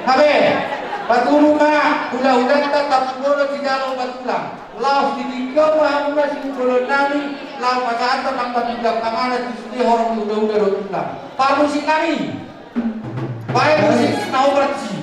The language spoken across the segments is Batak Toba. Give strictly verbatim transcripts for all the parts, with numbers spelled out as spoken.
Hape, paturu ma hulahulanta Tampukbolon sijalo Batulang. Laos ditingko ma hamuna sibolon nami, laos pasahathon nang patunggang panganan tu sude horong ni hulahula dohot tulang. Parmusik nami. Baen musik na opat si.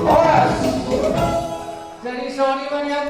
Horas. Jadi songon i ma nian.